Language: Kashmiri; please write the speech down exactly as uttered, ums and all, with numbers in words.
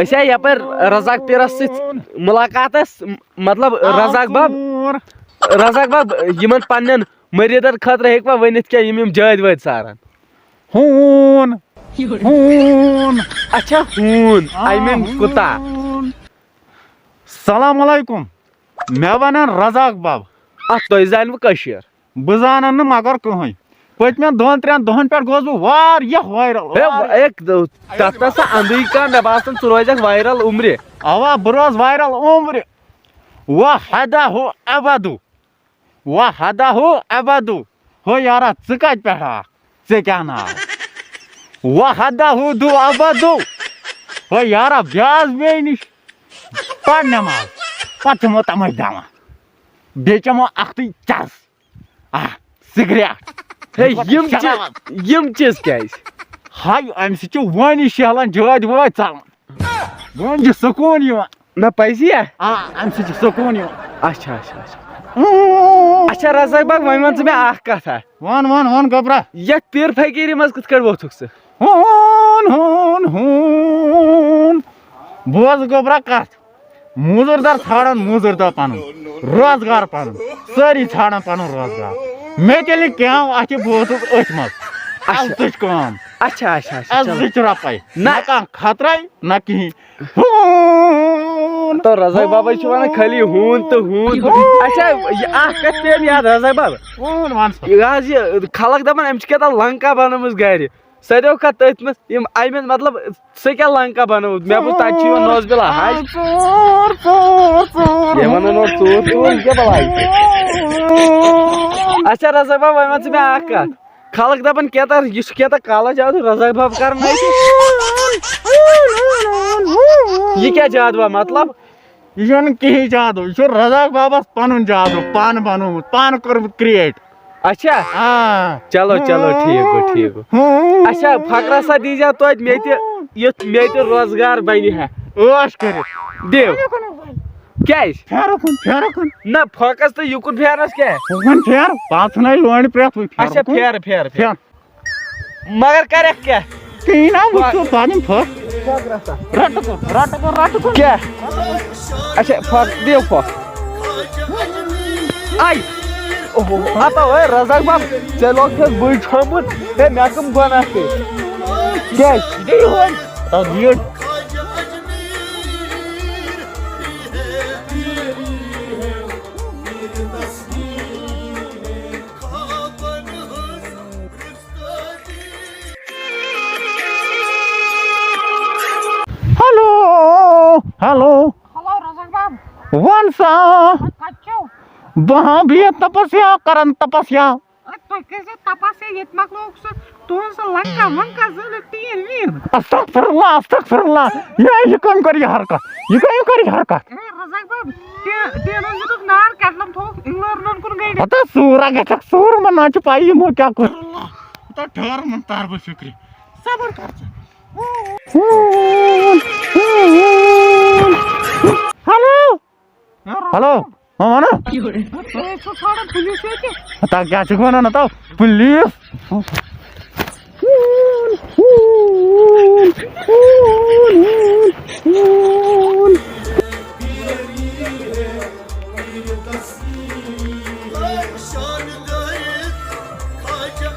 أسۍ آے یپٲرۍ رزاق پیٖرس سۭتۍ مُلاقاتس، مطلب رزاق بب، رزاق بب، یِمن پننٮ۪ن مریٖدن خٲطرٕ ہیٚکوا ؤنِتھ کینٛہہ، یِم یِم جٲدۍ وٲدۍ ژارن؟ ہوٗن، ہوٗن۔ اچھا، ہوٗن، I mean کُتا؟ ہوٗن۔ سلام علیکم، مےٚ ونان رزاق بب۔ اتھ تۄہہِ زانوٕ کٔشیٖر؟ بہٕ زانن نہٕ مگر کٕہٕنۍ۔ پٔتمٮ۪ن دۄن ترٛٮ۪ن دۄہن پٮ۪ٹھ گوس بہٕ واریاہ وایرل، ہے، واریاہ۔ اے، تتھ نہ سا اندٕے کانٛہہ، مےٚ باسان ژٕ روزکھ وایرل عمرِ۔ اوا، بہٕ روزٕ وایرل عمرِ۔ وحدہ ابدو، وحدہ ابدو۔ ہو یارا، ژٕ کتہِ پٮ۪ٹھ آکھ؟ ژےٚ کیٛاہ ناو؟ وحدہ دو ابدو۔ ہو یارا، بیاز مے نِش۔ پرنہِ منٛز۔ پتہٕ دِمو تمے دوا۔ بیٚیہِ چٮ۪مو اکھتُے چرس۔ آ، سگریٹ۔ ہے، یِم چیٖز، شراب۔ یِم چیٖز کیٛازِ؟ ہاے، امہِ سۭتۍ چھِ وٲنی شیہلان، جٲدۍ وٲدۍ ژلان۔ وٲنۍ چھِ سکوٗن یِوان۔ نہ، پزی یا؟ آ، امہِ سۭتۍ چھِ سکوٗن یِوان۔ اچھا، اچھا، اچھا۔ اچھا، رزاق بگ، وۄنۍ وَن ژٕ مےٚ اکھ کتھا۔ وَن، وَن، وَن، گوٚبرا۔ یتھ پیٖر فقیٖری منٛز کِتھ کٲٹھۍ ووتھُکھ ژٕ؟ ہوٗن، ہوٗن، ہوٗن۔ بوز گوٚبرا کتھ۔ موٚزوٗر دار ژھانڈان موٚزوٗر دار پنُن روزگار پنُن۔ سٲری ژھانڈان پنُن روزگار۔ مےٚ تیٚلہِ نہٕ کینٛہہ، اتھ چھِ بہٕ اوسُس أتھۍ منٛز۔ اچھا۔ عزتٕچ کٲم۔ اچھا، اچھا، اچھا، چلو۔ عزتٕچ رۄپے۔ نہ۔ نہ کانٛہہ خطرے، نہ کِہیٖنۍ۔ ہوٗن۔ تو رزاق بابا چھِ وَنان خٲلی ہوٗن تہٕ ہوٗن۔ اچھا، یہِ اکھ کتھ پیٚیَم یاد رزاق بابا۔ ہوٗن وَن سا۔ یہِ حظ یہِ خلق دَپان أمۍ چھِ کیٛاہ تام لنکا بنٲومٕژ گرِ۔ سۄ دِیو کتھ تٔتھۍ منٛز، یِم اَمہِ منٛز مطلب ژےٚ کیٛاہ لنکا بنٲومٕژ؟ مےٚ بوٗز تَتہِ چھِ یِوان نوزبِلا حج۔ ژوٗر، ژوٗر، ژوٗر۔ یہِ وَنان اورٕ ژوٗر، ژوٗر، یہِ کیٛاہ بَلاے چھِ؟ اچھا رزاق بابا، وۄنۍ وَن ژٕ مےٚ اکھ کتھ۔ خلق دپان کینٛہہ تر، یہِ چھُ کینٛہہ تر کالا جادو رزاق باب کران اتہِ۔ یہِ کیٛاہ جادوا مطلب؟ یہِ چھُنہٕ کِہیٖنۍ جادو، یہِ چھُ رزاق بابس پنُن جادو، پانہٕ بنوومُت، پانہٕ کوٚرمُت create۔ اچھا۔ آ۔ چلو، چلو، ٹھیٖک گوٚو، ٹھیٖک گوٚو۔ اچھا، فقرا سا دیٖزیو توتہِ مےٚ تہِ، یُتھ مےٚ تہِ روزگار بنہِ ہا۔ عٲش کٔرِتھ۔ دِو۔ کیٛازِ؟ پھیرٕ کُن، پھیرٕ کُن۔ نہ، فوکس تہٕ یُکُن پھیرس کیٛاہ؟ ہُکُن پھیر، پتھ ژھٕنَے لونڈِ پرٛٮ۪تھ وٕنۍ۔ اچھا، پھیرٕ کُن۔ پھیرٕ، پھیرٕ، پھیرٕ۔ پھیر۔ مگر کرکھ کیٛاہ؟ کِہیٖنۍ نہ، وٕچھ ژٕ پنٕنۍ پھٔکھ۔ رٹہٕ کُن، رٹہٕ کُن، رٹہٕ کُن۔ کیٛاہ؟ اچھا، پھۄکھ دِیو پھۄکھ۔ آے۔ اوہو، ہتو، ہے، رزاق بب، ژےٚ لوگ چھَس بٕے چھوٚمبُت۔ ہے، مےٚ کٕم گۄناہ کٔرۍ؟ کیٛازِ؟ یہِ گٔے یِہوٚے۔ تَتھ بیٖٹھ۔ Hello, hello. ہیلو، رزاق باب۔ وَن سا۔ وَن، کَتہِ چھِو؟ بہٕ ہا بِہِتھ تپسیا کران، تپسیا۔ اَدٕ تُہۍ کٔرۍزیو تپسیا، ییٚتہِ مۄکلووُکھ سُہ تُہُنٛد سُہ لنکا ونکا زٲلِتھ ٹیٖن ویٖن۔ استغفر اللہ، استغفر اللہ۔ یہِ، یہِ کٔمۍ کٔر یہِ حرکت؟ یہِ کٔمۍ کٔر یہِ حرکت؟ اے رزاق باب، ٹے-، ٹیٖنَس دیُتُکھ نار، کیٹلَن تھوٚوُکھ اِنگلٲرنَن کُن گٔنٛڈِتھ۔ ہتا سوٗرا گژھکھ سوٗر، وۄنۍ نہ چھُ پَیی یِمو کیٛاہ کوٚر۔ ہتا ٹھٔہر، وۄنۍ تَرٕ بہٕ فِکرِ۔ صبر کر ژٕ۔ ہیلو۔ ہیلو، ہاں، وَن۔ تُہۍ ٲسِو ژھانڈان پُلیٖس ییٚتہِ؟ ہتا کیٛاہ چھُکھ وَنان؟ ہتا پُلیٖس۔